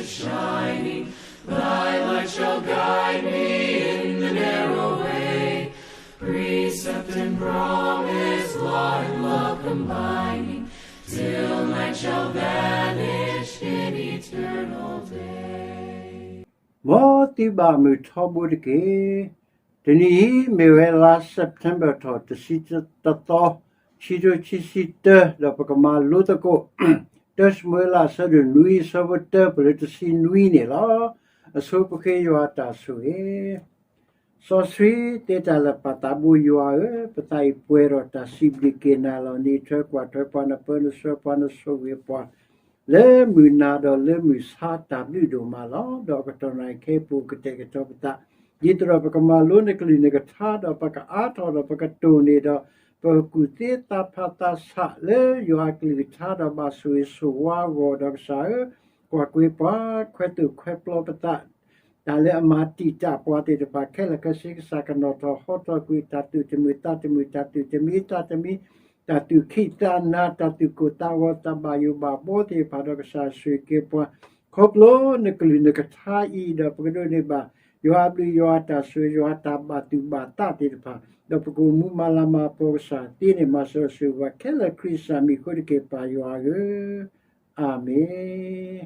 shining, thy light shall guide me in the narrow way. Precept and promise, law and love combining, till night shall vanish in eternal day. မ်သုဘၣ်မုာ်ထီဘိတက့ၢ်. တနံၤအံၤ မ့ၢ်ဝဲလါ September ထီၣ် တဆံတသီ, ခံထိခံဆံတၢ, ဒီးပကမၤလိသကိး တၢၡမူၤအ့လး အဆၢဒိၣ်နွံ အဆၢဖိတၢ ပလၢတဆံနွံန့ၣ်လီၤ. အဆိပဃ့ယွၤအတၢ်ဆိၣ်ဂ့ၤ စီဆှံသ့တၢ်လၢာ်ပာ်သးဘိယွၤဧၢ, ပသးအံၤပှဲၤဒီးတၢ်စံးဘျုးက့ၤနၤလီၤ. နအံးထွဲကွၢ်ထွဲပှၤ, နပၢနဆှၢပှၤ, နဆိၣ်ဂ့ၤပှၤ လၢမုၢ်နၤဒီးလၢမုၢ်ဆါတၢ်ဘျုးဒိၣ်မးလီၤ. ဒီးအကတီၢ်နံၤခဲအံၤပူၤ ကတဲာ်ကတီၤပသး, ဒ်သိးဒီးပကမၤလိနကလုၢ်နကထါ, ဒီးပကအါထီၣ်ဒီးပကတိၢ်န့ၢ်ဒီး ပကကူၣ်သ့သးဖးသးဆးလၢယွၤအကလုၢ်ကထါ, ဒီးဘၣ်ဆိၣ်ဂ့ၤဆိၣ်ဝါအဂီၢ်, ဒီးကစၢ်ဧၢ, ကွၢ်ကွ့ပှၤ, ခွဲးသိၣ်ခွဲးပျီပသး တၢ်လၢအမၤတံာ်တာ်ပှၤသ့ၣ်တဖၣ်ခဲလၢာ်ခဲဆ့, ကစၢ်ကနီၣ်ထီၣ်ဟီထီၣ်ကွံာ် တၢ်သူၣ်တမုာ်သးတမုာ်, တၢ်သူၣ်တမံသးတမံ, တၢ်သူၣ်ခံးသးနၤ, တၢ်သူၣ်ကိၢ်သးဂီၤ, တၢ်ဘၣ်ယိၣ်ဘၣ်ဘီသ့ၣ်တဖၣ်, ဒီးကစၢ်ဆိၣ်ဂ့ၤက့ၤပှၤ, ခီဖျိနကလုၢ်နကထါအံၤ, ဒီးပကဒိးန့ၢ်ဘၣ် ယွၤအဘျုးယွၤအတၢ်ဆိၣ်ဂ့ၤ, ယွၤအတၢ်ဘၣ်သူၣ်ဘၣ်သးသ့ၣ်တဖၣ်, ဒီးပကအိၣ်မူမၤလၤမၤကပီၤ, ကစၢ်သ့န့ၣ်မၤစၢၤဆိၣ်ဂ့ၤပှၤခဲလၢာ် ခရံာ်စၢ်မံၤအဃိတက့ၢ်, ပၢ်ယွၤဧၢ, အၤမ့ၣ်.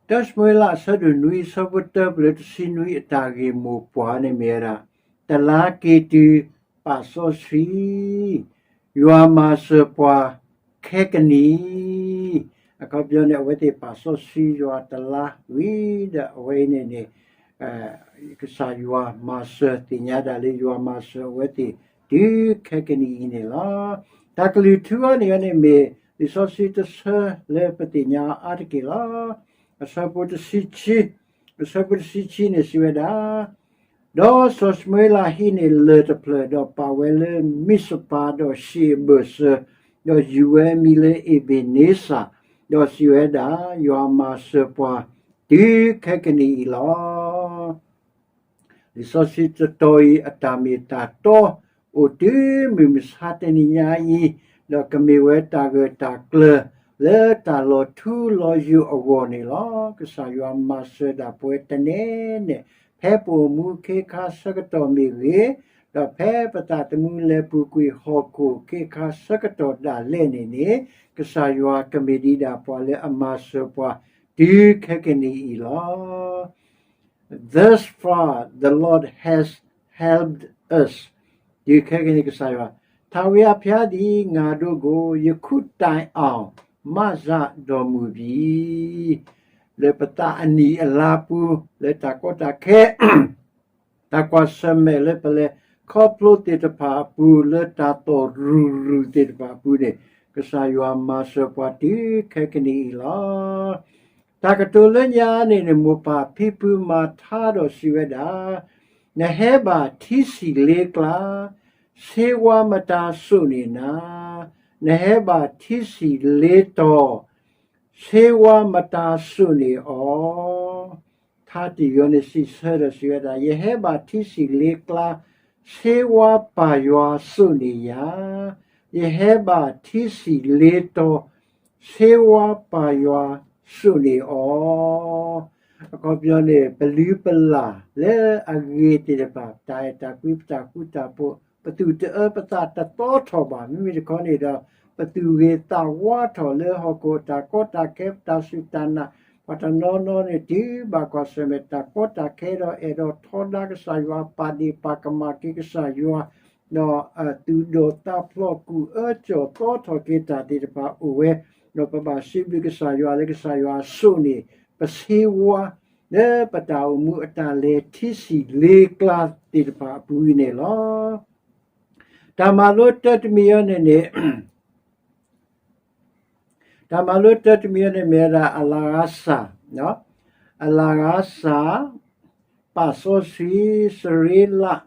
တၢၡမူၤအ့လး အဆၢဒိၣ်နွံ အဆၢဖိတၢ ပလၢတဆံနွံ အတၢ်ဂ့ၢ်မိၢ်ပှၢ်န့ၣ်မ့ၢ်ဝဲဒၣ် တလါက့ၤတုၤပာ်စီဆှံ, ယွၤမၤစၢၤပှၤခဲကနံၣ်, အခီပညီန့ၣ် အဝဲသ့ၣ်ပာ်စီဆှံယွၤတလါဝံၤဒီး အဝဲအံၤန့ၣ်န့ၣ် ကစၢ်ယွၤမၤစၢၤ, သ့ၣ်ညါဒၣ်လၢယွၤမၤစၢၤအဝဲသ့ၣ်တုၤခဲကနံၣ်အံၤန့ၣ်လီၤ. တၢ်ကလုၢ်ထူအံၤန့ၣ်န့ၣ်မ့ၢ် လံာ်စီဆှံတဆၢလၢပသ့ၣ်ညါအါတက့ၢ်လီၤ. အဆၢဖိတဆံခံ, အဆၢဖိတဆံခံန့ၣ်စံးဝဲဒၣ်, ဒီးစီၤၡမူၤအ့လးဟံးန့ၢ်လၢၢ်တဖျၢၣ် ဒီးပာ်ဝဲလၢမံးစပၤ, ဒီးဟံးအဘၢၣ်စၢၤ, ဒီးယုၢ်ဝဲအမံၤလၢအ့းဘ့းန့စၢ်, ဒီးစံးဝဲဒၣ်, ယွၤမၤစၢၤပှၤတုၤခဲကနံၣ်အံၤလီၤ. လံာ်စီဆှံတတီၤအံၤ အတၢ်မ့ၢ်တၢ်တီ အိၣ်တုၤမုၢ်မဆါတနံၤညါအံၤ, ဒီးကမ့ၢ်ဝဲတၢ်ဂၢၢ်တၢ်ကျၢၤ လၢတၢ်လီၤထူလီၤယိာ်အဂီၢ်န့ၣ်လီၤ. ကစၢ်ယွၤမၤစၢၤဒၣ်ပဝဲတနဲၣ်နဲၣ်, ဖဲပအိၣ်မူအခ့အခါဆၢကတီၢ်မ့ၢ်ဂ့ၤ, ဒီးဖဲပသးသမူလဲၤပူၤကွံာ်ဟီၣ်ခိၣ်အခ့အခါဆၢကတီၢ်ဒၣ်လဲာ်န့ၣ်န့ၣ်, ကစၢ်ယွၤကမ့ၢ်ဒံးဒၣ်ပှၤလၢအမၤစၢၤပှၤတုၤခဲကနံၣ်အံၤလီၤ. Thus far the Lord has helped us. တုၤခဲကနံၣ်ကစၢ်ယွၤ, ထာဝရဘုရားသည် ငါတို့ကို ယခုတိုင်အောင် မစဒိၣ်မူပြီ. လၢပသးအနံၣ်အလါပူၤ, လၢတၢ်ကီတၢ်ခဲ တၢ်ကွၢ်ဆၢၣ်မဲာ်လၢပလဲၤခီဖျိသ့ၣ်တဖၣ်အပူၤ, လၢတၢ်သီၣ်ရူၤရူၤသ့ၣ်တဖၣ်အပူၤန့ၣ်, ကစၢ်ယွၤမၤစၢၤပှၤတုၤခဲကနံၣ်အံၤလီၤ. တၢ်ကတိၤလၢညါန့ၣ်န့ၣ် မိၢ်ပၢ်ဖံဖုမၤထါဒီးစံးဝဲဒၣ်, နဟဲဘၣ်ထံဆံၣ်လ့ကျါ, ဆ့ဝါမတၤစိာ်န့ၢ်နၤ, နဟဲဘၣ်ထံဆံၣ်လ့တီၤ, ဆ့ဝါမတၤစိာ်န့ၢ်အီၤ. ထါတယိၤန့ၣ်စံးဆၢဒီးစံးဝဲဒၣ်, ယဟဲဘၣ်ထံဆံၣ်လ့ကျါ, ဆ့ဝါပၢ်ယွၤစိာ်န့ၢ်ယၤ, ယဟဲဘၣ်ထံဆံၣ်လ့တီၤ, ဆ့ဝါပၢ်ယွၤစိာ်န့ၢ်အီၤ. အခီပညီန့ၣ် ပလုၢ်ပလၢ်လၢအဂ့ၤသ့ၣ်တဖၣ်, ပတၢ်အဲၣ်တၢ်ကွံ ပတၢ်ဃူတၢ်ဖိး, ပသူၣ်တအၢပသးတသီထီၣ်ဘၣ်. မ့မ့ၢ်တခီန့ၣ်ဒီး ပသူၣ်ဂ့ၤသးဝါထီၣ်လၢဟီၣ်ခိၣ်တၢ်ကီတၢ်ခဲ ပတၢ်စူၢ်တၢ်နာ်, ပှၤတနီၤနီၤန့ၣ် တုၤဘၣ်ကွၢ်ဆၢၣ်မဲာ်တၢ်ကီတၢ်ခဲဒီး အဲၣ်ဒိးထီဒါကစၢ်ယွၤ, ပာ်ဒ့ၣ်ပာ်ကမၣ်က့ၤကစၢ်ယွၤ, ဒီးသူၣ်ဒိၣ်သးဖျိး ကူၣ်အၢကၠီၣ်သီထီၣ်က့ၤတၢ်သ့ၣ်တဖၣ်အိၣ်ဝဲ, ဒီးပဘၣ်စံးဘျုးကစၢ်ယွၤလၢကစၢ်ယွၤစိာ်န့ၢ် ပဆ့ဝါ လၢပတၢ်အိၣ်မူအတၢ်လဲၤထံဆံၣ်လ့ကျါသ့ၣ်တဖၣ်အပူၤအံၤန့ၣ်လီၤ. တၢ်မၤလိတၢတမံၤအံၤန့ၣ်န့ၣ် တၢ်မၤလိတၢတမံၤအံၤန့ၣ်မ့ၢ်ဝဲဒၣ် အလၤဂၤစၢ်, အလၤဂၤစၢ်, ပာ်စီဆှံစရ့လး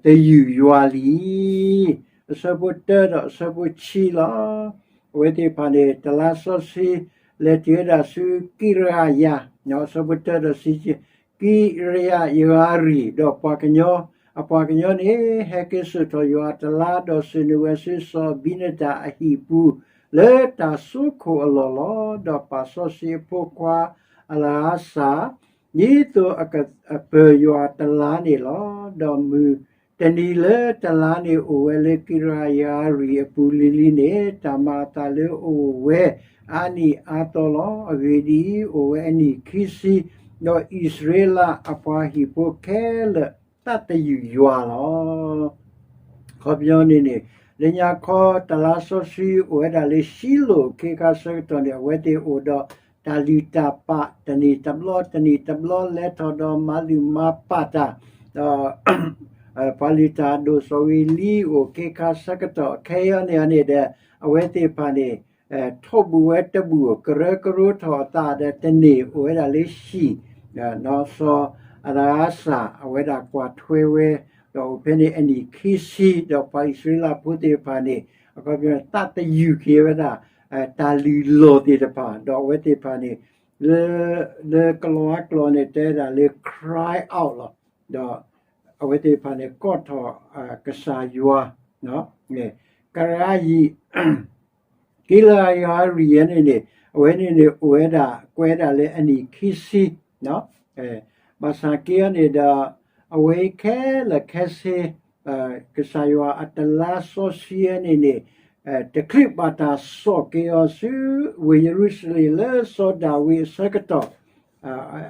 သယုၢ်ယွၤလံ. အဆၢဖိတၢဒီးအဆၢဖိခံလီၤ. အဝဲသ့ၣ်တဖၣ်န့ၣ် တလါစီဆှံ လဲၤတုၤဝဲဒၣ်ဆူကံရယၤ, အဆၢဖိတၢဒီးဆံခံ, ကံရယၤယၤရံၣ်, ဒီးပှၤကညီ, အပှၤကညီန့ၣ် ဟဲက့ၤစိာ်ထီၣ်ယွၤအတလါ ဒီးစိာ်န့ၢ်ဝဲဆူစီၤအဘံနဒၤအဟံၣ်ပူၤ လၢတၢ်စိခိၣ်အလီၢ်လီၤ. ဒီးပာ်စီဆှံအဖိခွါအလၤဧၤစၢ် ဒ်သိးအကပၢၤယွၤတလါန့ၣ်လီၤ. ဒီးမုၢ်တနံၤလၢတလါန့ၣ် အိၣ်ဝဲလၢကံရယၤရံၣ်အပူၤလံၤလံၤန့ၣ် တၢ်မၤအသးလၢအိၣ်ဝဲအါနံၣ်အါသီလီၤ. အဂ့ၢ်ဒ်အံၤ, အိၣ်ဝဲအနံၣ်ခံဆံ, ဒီးအံၣ်စရ့လးအပှၤဟံၣ်ဖိခဲလၢာ် သးသယုၢ်ယွၤလီၤ. ခီပညီန့ၣ်န့ၣ် လၢညါခီတလါစီဆှံအိၣ်ဝဲဒၣ်လၢၡံလိၣ်အခ့အခါဆၢကတီၢ်န့ၣ် အဝဲသ့ၣ်အိၣ်ဒီးတၢ်လုၢ်တၢ်ပာ်တနံၣ်တဘျီ တနံၣ်တဘျီ လဲၤထီၣ်ဒီးမၤလုၢ်မၤပာ်တၢ်, ဒီး ပှၤလုၢ်တၢ်အဒိၣ်စီၤဝ့ၤလံအိၣ်အခ့အခါဆၢကတီၢ် ခဲအံၤန့ၣ်န့ၣ်ဒီး အဝဲသ့ၣ်တဖၣ်န့ၣ် ထီၣ်ဘူၣ်ဝဲတဘူၣ် ကရၢကရိထီၣ်အသးဒီးတန့ၢ် အိၣ်ဝဲဒၣ်လၢဟံၣ်, နီၢ်စီၤအလၤဧၤစၢ် အဝဲဒၣ်ကွၢ်ထွဲဝဲ, ဒီးအိၣ်ဖဲန့ၣ်အနံၣ်ခံဆံ ဒီးပှၤအံၣ်စရ့လးဖိသ့ၣ်တဖၣ်န့ၣ် အခီပညီ သးသယုၢ်က့ၤဝဲဒၣ် တၢ်လုၢ်လီၢ်သ့ၣ်တဖၣ် ဒီးအဝဲသ့ၣ်တဖၣ်န့ၣ် လၢ လၢကလီၤအါကျိာ်န့ၣ် တဲဝဲဒၣ်လၢ cry out လီၤ. ဒီးအဝဲသ့ၣ်တဖၣ်န့ၣ် ကိးထီၣ် ကစၢ်ယွၤ, ကရၢယံၤ ကံရယၤရံၣ်န့ၣ်န့ၣ် အဝဲန့ၣ်န့ၣ် အိၣ်ဝဲဒၣ် ကွဲးဒၣ်လၢအနံၣ်ခံဆံ, ဘၣ်ဆၣ်က့အီၤန့ၣ်ဒီး အဝဲခဲလၢာ်ခဲဆ့ ကစၢ်ယွၤအတလါစီဆှံန့ၣ်န့ၣ် တချုးဘၣ်တၢ်စိာ်က့ၤအီၤဆူ ဝ့ၢ်ယရူၤၡလ့ၣ်လၢစီၤဒၤဝံးအဆၢကတီၢ်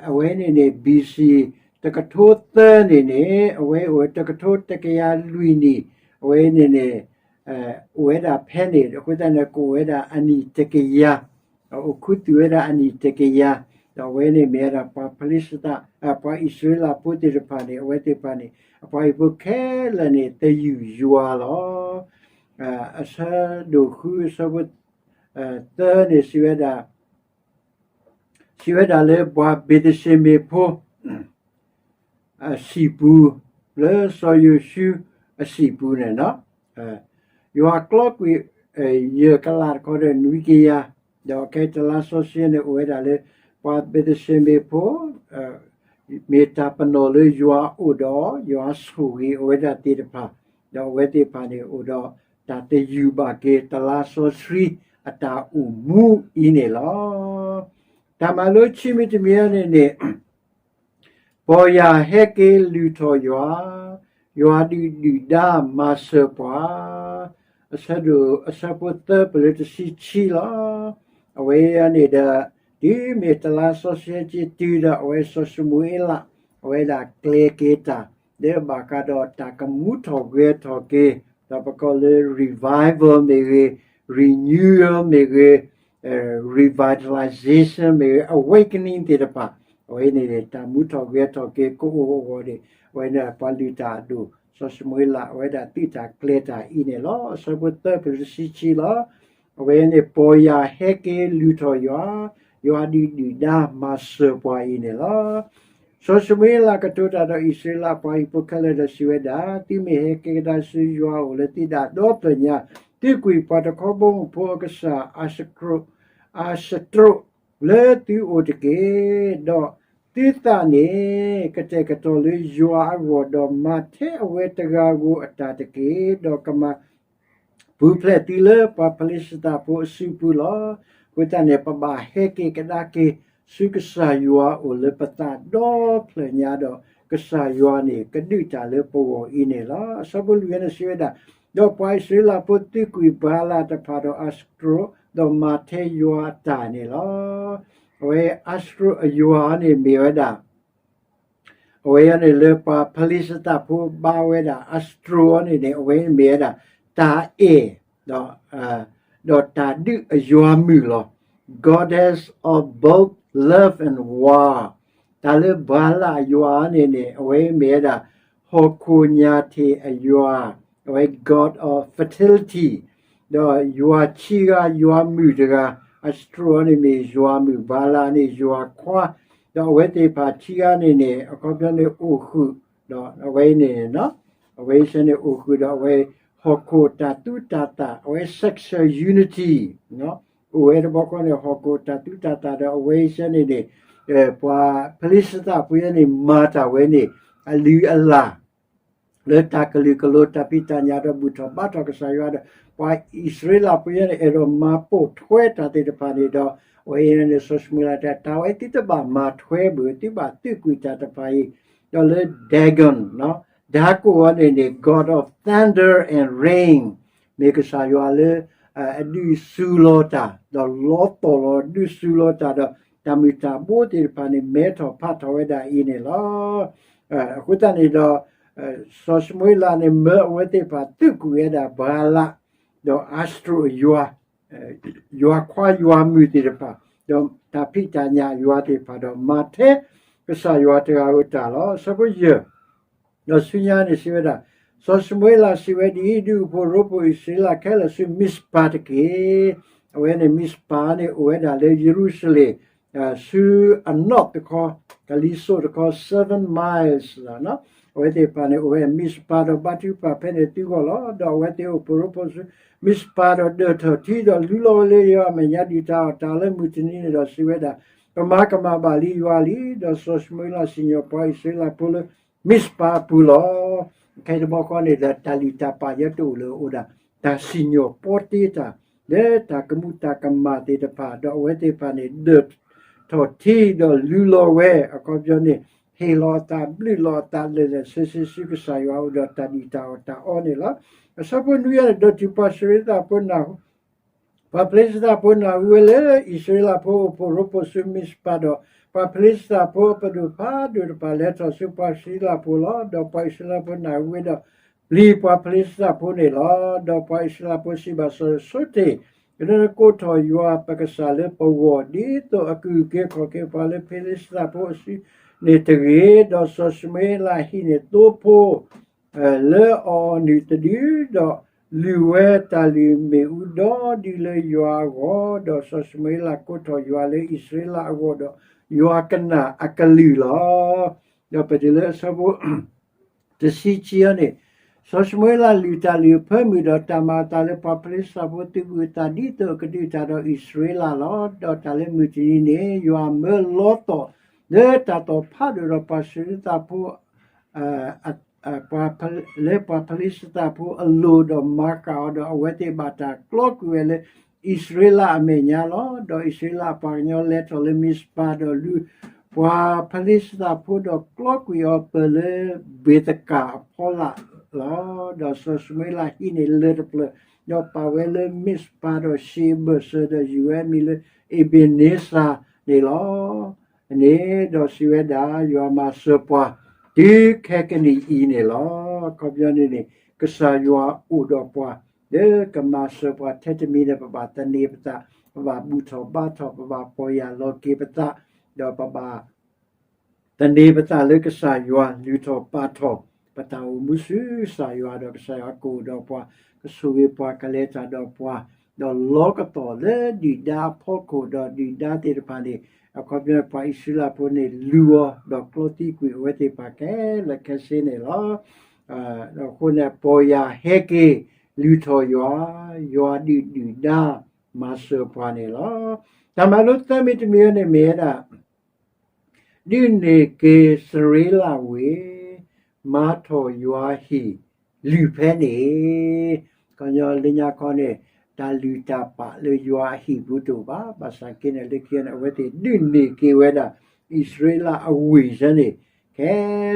အဝဲန့ၣ်န့ၣ် ဘီၣ်စံၣ် တကထိသၢန့ၣ်န့ၣ် အဝဲအိၣ်ဝဲတကထိတကယၤလွံၢ်နံၣ်, အဝဲန့ၣ်န့ၣ် အိၣ်ဝဲဒၣ်ဖဲန့ၣ် အဃိသတးန့ၣ် ကအိၣ်ဝဲဒၣ်အနံၣ်တကယၤ, အိၣ်ခူသူၣ်ဝဲဒၣ်အနံၣ်တကယၤ, ဒီးအဝဲန့ၣ်မ့ၢ်ဝဲဒၣ်ပှၤဖလံးစတံ ပှၤအံၣ်စရ့လးဖိသ့ၣ်တဖၣ်န့ၣ် အဝဲသ့ၣ်တဖၣ်န့ၣ် အပှၤဟံၣ်ဖိခဲလၢာ်န့ၣ် သယုၢ်ယွၤလီၤ. အဆၢဒိၣ်ဃု အဆၢဖိ သၢန့ၣ် စံးဝဲဒၣ် စံးဝဲဒၣ်လၢပှၤဘ့းသရှ့မ့းဖိ အဆံၣ်ပူၤ လၢစီၤယိၤၡူအဆံၣ်ပူၤန့ၣ်လီၤ. ယွၤကျီကွံာ် ယဲၢ်ကလးတခီဒီးနွံကယၤ, ဒီးခဲအံၤတလါစီဆှံန့ၣ် အိၣ်ဝဲဒၣ်လၢ ပှၤဘ့းသရှ့မ့းဖိ မ့ၢ်တၢ်ပနီၣ်လၢယွၤအအိၣ်ဒီး ယွၤဆိၣ်ဂ့ၤအဝဲဒၣ်သ့ၣ်တဖၣ်, ဒီးအဝဲသ့ၣ်တဖၣ်န့ၣ် အိၣ်ဒီးတၢ်သယုၢ်ဘၣ်က့ၤ တလါစီဆှံအတၢ်အိၣ်မူအံၤန့ၣ်လီၤ. တၢ်မၤလိခံမံၤတမံၤန့ၣ်န့ၣ် ပီၢ်ယၢ်ဟဲက့ၤလုၢ်ထီၣ်ယွၤ, ယွၤဒုၣ်ဒုၣ်ဒါမၤစၢၤပှၤ, အဆၢဒိၣ် အဆၢဖိသၢပလၢတဆံခံလီၤ. အဝဲအံၤန့ၣ်ဒီး တုၤမ့ၢ်တလါစီဆှံက့ၤတုၤဒီး အဝဲစီၤၡမူၤအ့လး အဝဲဒၣ်ကျဲၤက့ၤတၢ် လၢဘၣ်ဃးဒီးတၢ်ကမူထီၣ်ဂဲၤထီၣ်က့ၤ, ဒီးပကိးလၢ revival မ့ၢ်ဂ့ၤ, renewal မ့ၢ်ဂ့ၤ, revitalization မ့ၢ်ဂ့ၤ, awakening သ့ၣ်တဖၣ်, အဝဲန့ၣ် တၢ်မူထီၣ်ဂဲၤထီၣ်က့ၤကအိၣ်အဂီၢ်န့ၣ် အဝဲန့ၣ်ပှၤလုၢ်တၢ်အဒိၣ် စီၤၡမူၤအ့လး အဝဲဒၣ်သုးတၢ်ကျဲၤတၢ်အံၤန့ၣ်လီၤ. အဆၢဖိသၢပလၢတဆံခံလီၤ. အဝဲန့ၣ် ပီၢ်ယၢ်ဟဲက့ၤလုၢ်ထီၣ်ယွၤ, ယွၤဒုးဒုၣ်ဒါမၤစၢၤပှၤအံၤန့ၣ်လီၤ. စီၤၡမူၤအ့လးကတိၤတၢ်ဒီးအံၣ်စရ့လးပှၤဟံၣ်ဖိခဲလၢာ်ဒီးစံးဝဲဒၣ်, သုမ့ၢ်ဟဲက့ၤကဒါဆူယွၤအအိၣ်လၢသုဒၣ်ဒီဖျၢၣ်ညါ, သုကွံာ်ပှၤတခီဘီမုၢ်ဖိအကစၢ် အၤစတြိး လၢသုအိၣ်တက့ၢ်. ဒီးသုသးန့ၣ် ကတဲာ်ကတီၤလၢယွၤအဂီၢ်, ဒီးမၤထဲအဝဲတဂၤဧိၤအတၢ်တက့ၢ်. ဒီးကမၤ ပူၤဖျဲးသုလၢပှၤဖလံးစတံဖိအစုပူၤလီၤ. အဃိသတးန့ၣ် ပဘၣ်ဟဲက့ၤကဒါက့ၤဆူကစၢ်ယွၤအအိၣ်လၢပသးဒီဖျၢၣ်ညါဒီး ကစၢ်ယွၤန့ၣ် ကဒုးတၢ်လၢပဂီၢ်အံၤန့ၣ်လီၤ. အဆၢဖိလွံၢ်န့ၣ်စံးဝဲဒၣ်, ဒီးပှၤအံၣ်စရ့လးဖိသုးကွံာ်ဘၤလးတဖၣ်ဒီးအၤစတြိး, ဒီးမၤထဲယွၤအတၢ်န့ၣ်လီၤ. အဝဲအၤစတြိးအယွၤန့ၣ်မ့ၢ်ဝဲဒၣ် အဝဲအံၤန့ၣ်လၢပှၤဖလံးစတံဖိဘါဝဲဒၣ် အၤစတြိးအံၤန့ၣ်န့ၣ် အဝဲမ့ၢ်ဝဲဒၣ် တၢ်အဲၣ် ဒီး ဒီးတၢ်ဒုးအယွၤမုၣ်လီၤ. Goddess of both love and war. တၢ်လၢဘၤလးအယွၤန့ၣ်န့ၣ် အဝဲမ့ၢ်ဝဲဒၣ် ဟီၣ်ခိၣ်ညၣ်ထံးအယွၤ, အဝဲ god of fertility, ဒီးယွၤခံဂၤယွၤမုၣ်တဂၤ, အၤစတြိးန့ၣ်မ့ၢ်ယွၤမုၣ်, ဘၤလးန့ၣ်ယွၤခွါ, ဒီးအဝဲသ့ၣ်တဖၣ်ခံဂၤန့ၣ်န့ၣ် အခီပညီန့ၣ်အိၣ်ဃုာ်, ဒီးအဝဲန့ၣ် အဝဲဆၢန့ၣ်အိၣ်ဃုာ်ဒီးအဝဲ ဟီၣ်ခိၣ်တၢ်သူတၢ်သၣ်, အဝဲ sexual unity အိၣ်ဝဲတဘျီဃီန့ၣ် ဟီၣ်ခိၣ်တၢ်သူတၢ်သၣ်ဒီးအဝဲဆၢန့ၣ်န့ၣ် ပှၤဖလံးစတံဖိန့ၣ် မၤတၢ်ဝဲန့ၣ် အလုၢ်အလၢ် လၢတၢ်ကလုာ်ကလိၤ တၢ်ဖံးတၢ်ညၣ်ဒီးဘူၣ်ထီၣ်ဘါထီၣ်ကစၢ်ယွၤဒီး ပှၤအံၣ်စရ့လးဖိယဲန့ၣ် အဲၣ်ဒိးမၤပိာ်ထွဲတၢ်သ့ၣ်တဖၣ်န့ၣ်ဒီး အဝဲအံၤန့ၣ် စီၤၡမူၤအ့လးတဲ တၢ်ဝဲသုတဘၣ်မၤထွဲဘၣ် သုဘၣ်သုးကွံာ်တၢ်တဖၣ်အံၤ ဒီးလၢ Dagon ဒါကိၣ်အီၤန့ၣ်န့ၣ် God of thunder and rain မ့ၢ်ကစၢ်ယွၤလၢ အဒုးစူၤလီၤတၢ် ဒီးလီသီၣ်လီၤ ဒုးစူၤလီၤတၢ်ဒီး တၢ်မုၢ်တၢ်ဘိသ့ၣ်တဖၣ်န့ၣ် မဲထီၣ်ဖးထီၣ်ဝဲဒၣ်အံၤန့ၣ်လီၤ. အဃိသတးန့ၣ်ဒီး စီၤၡမူၤအ့လးန့ၣ် မၢအဝဲသ့ၣ်တဖၣ်သုးကွံာ်ဝဲဒၣ် ဘၤလး ဒီးအၤစတြိၤအယွၤ ယွၤခွါယွၤမုၣ်သ့ၣ်တဖၣ် ဒီးတၢ်ဖံးတၢ်ညၣ်ယွၤသ့ၣ်တဖၣ်ဒီး မၤထဲကစၢ်ယွၤတဂၤဧိၤတၢ်လီၤ. အဆၢဖိယဲၢ် ဒီးဆူညါန့ၣ်စံးဝဲဒၣ်, စီၤၡမူၤအ့လးစံးဝဲဒ်အံၤ, ဒုးအိၣ်ဖှိၣ်ရိဖှိၣ်အံၣ်စရ့လးခဲလၢာ်ဆူ မံးစပၤတက့ၢ်. အဝဲန့ၣ် မံးစပၤန့ၣ် အိၣ်ဝဲဒၣ်လၢယရူၤၡလ့ၣ် ဆူအနီၢ်တခီ, ကလံၤစိးတခီ seven miles လီၤ. အဝဲသ့ၣ်တဖၣ်န့ၣ် အိၣ်ဝဲမံးစပၤဒီးဘါထုကဖၣ်ဖဲန့ၣ်သုဂီၢ်လီၤ. ဒီးအဝဲသ့ၣ်အိၣ်ဖှိၣ်ရိဖှိၣ်ဆူ မံးစပၤဒီးဒၢၣ်ထီၣ်ထံဒီးလူလီၤဝဲလၢယွၤအမဲာ်ညါ ဒုၣ်တၢ်အီၣ်တၢ်လၢမုၢ်တနံၤန့ၣ်ဒီးစံးဝဲဒၣ်, ပမၤကမၣ်ဘၣ်လံယွၤလံ. ဒီးစီၤၡမူၤအ့လးစံၣ်ညီၣ်ပှၤအံၣ်စရ့လးဖိလၢ မံးစပၤအပူၤလီၤ. ခဲအံၤတဘျီဃီန့ၣ်ဒီး တၢ်လုၢ်တၢ်ပာ်ယဲတအိၣ်လၢအအိၣ်ဒၣ် တၢ်စံၣ်ညီၣ်ပီတ့တၢ် လၢတၢ်ကမူးတၢ်ကမၣ်သ့ၣ်တဖၣ် ဒီးအဝဲသ့ၣ်တဖၣ်န့ၣ် ဒၢၣ်ထီၣ်ထံဒီးလူလီၤဝဲ အခီပညီန့ၣ် ဟ့ၣ်လီၤအသးဘျုးလီၤအသးလၢာ်လၢာ်ဆ့ဆ့ ဆူကစၢ်ယွၤအအိၣ်ဒီးတၢ်ဒုၣ်တၢ်အီၣ်တၢ်အီန့ၣ်လီၤ. အဆၢဖိနွံန့ၣ် ဒီးတုၤပှၤဖလ့ၡသးဖိနၢ်ဟူ ပှၤဖလ့ၡသးဖိနၢ်ဟူဝဲလၢ အံၣ်စရ့လးဖိအိၣ်ဖှိၣ်ရိဖှိၣ်ဆူမံးစပၤဒီး ပှၤဖလ့ၡသးဖိအပဒိၣ်ဖးဒိၣ်တဖၣ်လဲၤထီၣ်ဆူပှၤအံၣ်စရ့လးဖိလီၤ. ဒီးပှၤအံၣ်စရ့လးဖိနၢ်ဟူဝဲဒီး ပျံၤပှၤဖလ့ၡသးဖိန့ၣ်လီၤ. ဒီးပှၤအံၣ်စရ့လးဖိစံးဘၣ်စီၤ ဆိတ့ၢ်, ကဒုးနကိးထီၣ်ယွၤပကစၢ်လၢပဂီၢ် ဒ်သိးအကဟုက့ၤခီၣ်က့ၤပှၤလၢဖလ့ၡသးဖိအစုန့ၣ်တဂ့ၤ. ဒီးစီၤၡမူၤအ့လးဟံးန့ၢ်သိဖိ လၢအအီၣ်နုၢ်တဒု, ဒီးလုၢ်ဝဲတၢ်လုၢ်မ့ၣ်အူဒီဒုလၢယွၤအဂီၢ်, ဒီးစီၤၡမူၤအ့လးကိးထီၣ်ယွၤလၢအံၣ်စရ့လးအဂီၢ်, ဒီးယွၤကနၣ်အကလုၢ်လီၤ. ဒီးပတုၤလၢအဆၢဖိ တဆံခံန့ၣ်, စီၤၡမူၤအ့လးလုၢ်တၢ်လုၢ်အဖၢမုၢ် ဒီးတၢ်မၤအသးလၢပှၤဖလ့ၡသးဖိသုးဘူးအသး ဒ်သိးအကဒုးတၢ်ဒီးအံၣ်စရ့လးလီၤ. ဒီးတၢ်လၢမုၢ်တနံၤန့ၣ် ယွၤမၢလီသီၣ်လၢတၢ်သီၣ်ဖးဒိၣ်ဒီးပှၤဖလ့ၡသးဖိ ပှၤ လၢပှၤဖလ့ၡသးဖိအလိၤ ဒီးမၤဃၣ်အီၤဒီး အဝဲသ့ၣ်ဘၣ်တၢ်ကျီကွံာ်ဝဲလၢအံၣ်စရ့လးအမဲာ်ညါလီၤ. ဒီးအံၣ်စရ့လးအပှၤကညီလဲၤထီၣ်လၢမံးစပၤ ဒီးလုၢ်ပှၤဖလ့ၡသးဖိ ဒီးကျီကွံာ်အီၤပၢၢ်လၢဘ့ၤသကၣ်အဖီလာ်လီၤ. ဒီးစီၤၡမူၤအ့လးဟံးန့ၢ်လၢၢ်တဖျၢၣ် ဒီးပာ်ဝဲလၢမံးစပၤ ဒီးစံးအဘၢၣ်စၢၤ ဒီးယုၢ်ဝဲအမံၤလၢအ့ဘ့ၤန့စၢ်န့ၣ်လီၤ. န့ၣ်ဒီးစံးဝဲဒၣ်, ယွၤမၤစၢၤပှၤတုၤခဲကနံၣ်အံၤန့ၣ်လီၤ. အခီပညီန့ၣ်န့ၣ် ကစၢ်ယွၤအိၣ်ဒီးပှၤ လၢကမၤစၢၤပှၤထဲတမံၤန့ၣ် ပဘၣ်သန့ၤပသး, ပဘၣ်ဘူၣ်ထီၣ်ဘါထီၣ်, ပဘၣ်ပီၢ်ယၢ်လီၤက့ၤပသး, ဒီးပဘၣ် သန့ၤပသးလၢကစၢ်ယွၤ လုၢ်ထီၣ်ပာ်ထီၣ် ပတၢ်အိၣ်မူဆူကစၢ်ယွၤ ဒီးကစၢ်ယွၤကအိၣ်ဒီးပှၤ, ကဆိၣ်ဂ့ၤပှၤ, ကလဲၤတၢ်ဒီးပှၤ, ဒီးလီကတီၢ်လၢဒုၣ်ဒါအဖီခိၣ် ဒီးဒုၣ်ဒါသ့ၣ်တဖၣ်န့ၣ် အခီပညီပှၤအံၣ်စရ့လးဖိန့ၣ် လူၤအီၤ ဒီးကျီသံကွံာ်အဝဲသ့ၣ်တဖၣ်ခဲလၢာ်ခဲဆ့န့ၣ်လီၤ. အဃိန့ၣ် ပီၢ်ယၢ်ဟဲက့ၤ လုၢ်ထီၣ်ယွၤ, ယွၤဒုၣ်ဒုၣ်ဒါ မၤစၢၤပှၤန့ၣ်လီၤ. တၢ်မၤလိသၢမံၤတမံၤန့ၣ်မ့ၢ်ဝဲဒၣ် ဒုးန့ၢ်က့ၤစရ့လးဝ့ၢ်, မၤထီၣ်ယွၤဟံၣ်လုၢ်ဖဲန့ၣ်, ကညီလၢညါခီန့ၣ် တၢ်လုၢ်တၢ်ပာ်လၢယွၤအဟံၣ်ပူၤတအိၣ်ဘၣ်. ဘၣ်ဆၣ်က့န့ၣ် လၢခံန့ၣ် အဝဲသ့ၣ်ဒုးန့ၢ်က့ၤဝဲဒၣ် အံၣ်စရ့လးအဝ့ၢ်စ့ၢ်န့ၣ် ခဲ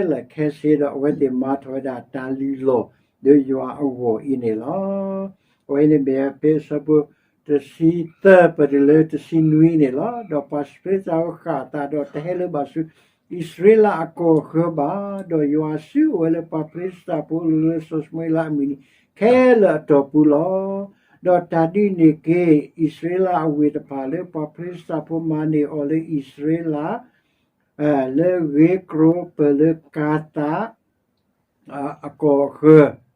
လၢာ်ခဲဆ့ဒီး အဝဲသ့ၣ်မၤထီၣ်ဝဲဒၣ်တၢ်လုၢ်လီၢ်လၢယွၤအဂီၢ်အံၤန့ၣ်လီၤ. အဝဲန့ၣ်မ့ၢ်ဖဲအဆၢဖိ တဆံသၢ ပတုၤလၢတဆံနွံန့ၣ်လီၤ. ဒီးပှၤဖလ့ၡသးဖိဃၣ်အသးဒီးတဟဲလၢၤဘၣ်ဆူ အံၣ်စရ့လးအကီၢ်အဃၢၤဘၣ်, ဒီးယွၤဆူအိၣ်ဝဲလၢပှၤဖလ့ၡသးဖိအလိၤလၢစီၤၡမူၤအ့လးအမုၢ်နံၤခဲလၢာ်အတီၢ်ပူၤလီၤ. ဒီးတၢ်ဒုးန့ၢ်က့ၤအံၣ်စရ့လးအဝ့ၢ်တဖၣ်လၢပှၤဖလ့ၡသးဖိမၤန့ၢ်အီၤလၢအံၣ်စရ့လး လၢဂ့ၤကြိၣ်ပၢၢ်လၢကၤသး အကီၢ်အဃၢၤ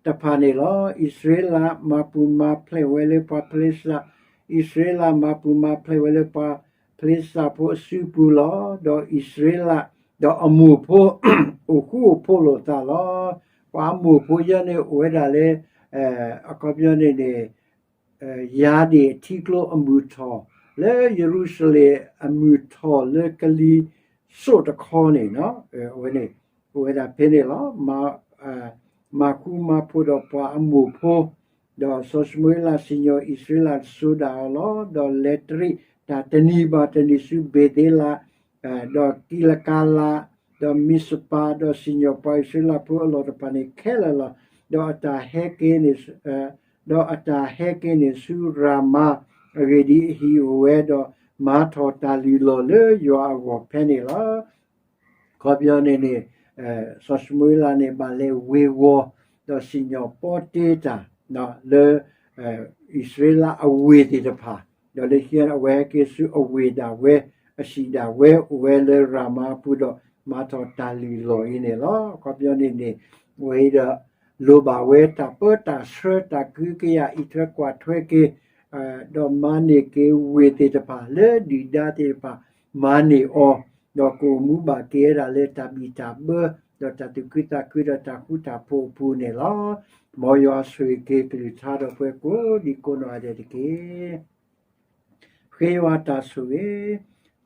တဖၣ်န့ၣ်လီၤ. အံၣ်စရ့လးမၤပူၤမၤဖျဲးဝဲလၢပှၤဖလ့ၡသး, အံၣ်စရ့လးမၤပူၤမၤဖျဲးဝဲလၢပှၤဖလ့ၡသးဖိအစုပူၤလီၤ. ဒီးအံၣ်စရ့လး ဒီးအမိၢ်ဖိ အိၣ်ဃူအိၣ်ဖိးလိာ်သးလီၤ. ပှၤအမိၢ်ဖိယဲန့ၣ်အိၣ်ဝဲဒၣ်လၢ အခီပညီန့ၣ်န့ၣ် ယၤဒ့ၣ်အထံကျိအမုၢ်ထီၣ် လၢယရူၤၡလ့ၣ်အမုၢ်ထီၣ်လၢကလံၤစိးတခီန့ၣ် အဝဲန့ၣ် အိၣ်ဝဲဒၣ်ဖဲန့ၣ်လီၤ. မၤ မၤဃူမၤဖိးဒီးပှၤအမိၢ်ဖိ, ဒီးစီၤၡမူၤအ့လးစံၣ်ညီၣ်အံၣ်စရ့လးတစိၤဒၣ်အီၤလီၤ. ဒီးလဲၤတရံးတၢ်တနံၤဘၣ်တနံၤဆူဘ့ၤသ့လး, ဒီးကံလကၤလး, ဒီးမံးစပၤ, ဒီးစံၣ်ညီၣ်ပှၤအံၣ်စရ့လးဖိအလီၢ်တဖၣ်န့ၣ်ခဲလၢာ်လီၤ. ဒီးအတၢ်ဟဲက့ၤန့ၣ် ဒီးအတၢ်ဟဲက့ၤန့ၣ်ဆူရၤမၤ, အဂ့ၢ်ဒ်အံၤ, အဟံၣ်အိၣ်ဝဲဒီးမၤထီၣ်တၢ်လုၢ်လီၢ်လၢယွၤအဂီၢ်ဖဲန့ၣ်လီၤ. အခီပညီန့ၣ်န့ၣ်, စီၤၡမူၤအ့လးန့ၣ် ဘၣ်လဲၤဝ့ၤဝီၤ, ဒီးစံၣ်ညီၣ်ပီတ့တၢ်, လၢ အံၣ်စရ့လးအဝ့ၢ်သ့ၣ်တဖၣ်, ဒီးလၢခံန့ၣ် အဝဲဟဲက့ၤဆူအဝ့ၢ်ဒၣ်ဝဲ, အဟံၣ်ဒၣ်ဝဲအိၣ်ဝဲလၢရၤမၤအပူၤဒီး မၤထီၣ်တၢ်လုၢ်လီၢ်အံၤန့ၣ်လီၤ. အခီပညီန့ၣ်န့ၣ်, အဝဲအံၤဒီး လိၣ်ဘၣ်ဝဲတၢ်ပၢတၢ်ဆှၢ တၢ်ကဟုကယာ်အံးထွဲကွၢ်ထွဲက့ၤ, ဒီးမၤန့ၢ်က့ၤဝ့ၢ်သ့ၣ်တဖၣ်လၢဒုၣ်ဒါသ့ၣ်တဖၣ် မၤန့ၢ်အီၤ, ဒီးကအိၣ်မူဘၣ်က့ၤဝဲဒၣ်လၢတၢ်ဘံၣ်တၢ်ဘၢ, ဒီးတၢ်သူၣ်ခုသးခုဒီးတၢ်ဃူတၢ်ဖိးအပူၤန့ၣ်လီၤ. မ်ယွၤဆိၣ်ဂ့ၤက့ၤကလုၢ်ကထါဒီးပှၤကိးဒံးကိးနီၢ်ဂၤဒဲးတက့ၢ်. ဃ့ယွၤတၢ်ဆိၣ်ဂ့ၤ,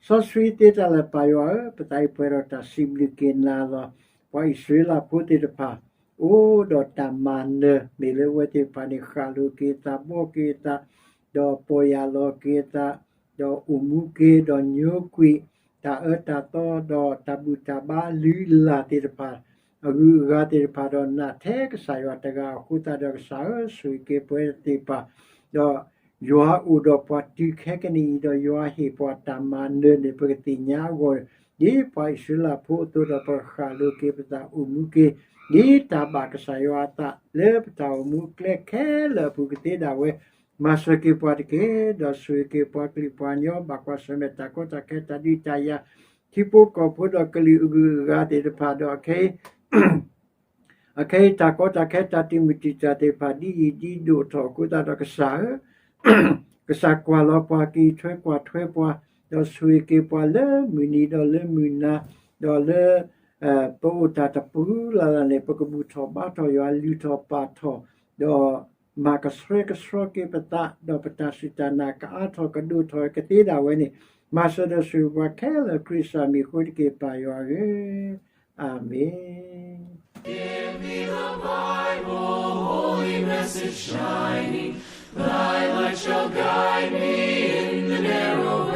စီဆှံသ့တၢ်လၢာ်ပၢ်ယွၤဧၢ, ပသးအံၤပှဲၤဒီးတၢ်စံးဘျုးက့ၤနၤလီၤ. ပှၤအံၣ်စရ့လးဖိသ့ၣ်တဖၣ် အိၣ်ဒီးတၢ်မၤနၢၤ မ့ၢ်လၢအဝဲသ့ၣ်တဖၣ်န့ၣ် ဃၣ်လိၤက့ၤအသး ဘှီက့ၤအသး, ဒီးပီၢ်ယၢ်လီၤက့ၤအသး, ဒီးအိၣ်မူက့ၤ ဒီးညိကွံာ် တၢ်အၢတၢ်သီ ဒီးတၢ်ဘူၣ်တၢ်ဘါအလုၢ်အလၢ်သ့ၣ်တဖၣ်, အဂုၤအဂၤသ့ၣ်တဖၣ် ဒီးနာ်ထဲကစၢ်ယွၤတဂၤအဃိသတးဒီး ကစၢ်ဧၢ, ဆိၣ်ဂ့ၤက့ၤပဝဲသ့ၣ်တဖၣ်, ဒီးယွၤအိၣ်ဒီးပှၤတုၤခဲကနံၣ်အံၤ ဒီးယွၤဟ့ၣ်ပှၤတၢ်မၤနၢၤန့ၣ် ပကသ့ၣ်ညါအဂီၢ်, ဒ်ပှၤအံၣ်စရ့လးဖိအသိးဒီး ပကဃၣ်လိၤက့ၤပသး အိၣ်မူက့ၤ ဒ်တၢ်ဘၣ်ကစၢ်ယွၤအသး လၢပတၢ်အိၣ်မူအကျဲခဲလၢာ်အပူၤကသ့ဒၣ်ဝဲ, မၤစၢၤက့ၤပှၤတက့ၢ်. ဒီးဆိၣ်ဂ့ၤက့ၤပှၤကလုာ်ပှၤကညီ ဘၣ်ကွၢ်ဆၢၣ်မဲာ်တၢ်ကီတၢ်ခဲ တၢ်ဒုးတၢ်ယၤ, ထံဖိကီၢ်ဖိဒီးကလုာ်အဂုၤအဂၤသ့ၣ်တဖၣ်ဒီး အခဲ အခဲအံၤတၢ်ကီတၢ်ခဲ တၢ်တံာ်မုၢ်တံာ်တာ်သ့ၣ်တဖၣ် ဒ်အံၤဒ်ဒိၣ်ထီၣ်အဃိသတးဒီး ကစၢ်ဧၢ, ကစၢ်ကွၢ်လီၤပှၤ ကအံးထွဲကွၢ်ထွဲပှၤ, ဒီးဆိၣ်ဂ့ၤက့ၤပှၤလၢမုၢ်နံၤဒီးလၢမုၢ်နၤ, ဒီးလၢ ပအိၣ်တၢ်တပူၤလၢ်လၢ်န့ၣ် ပကဘူၣ်ထီၣ်ဘါထီၣ်ယွၤ လုၢ်ထီၣ်ပာ်ထီၣ်, ဒီးမၤကဆှဲကဆှီက့ၤပသး, ဒီးပတၢ်စူၢ်တၢ်နာ်ကအါထီၣ်ကဒိၣ်ထီၣ်ကသ့ဒၣ်ဝဲန့ၣ်, မၤစၢၤဒီးဆိၣ်ဂ့ၤပှၤခဲလၢာ် ခရံာ်အမံၤအဃိတက့ၢ် ပၢ်ယွၤဧၢ, အၤမ့ၣ်. Give me the Bible, holy message shining, thy light shall guide me in the narrow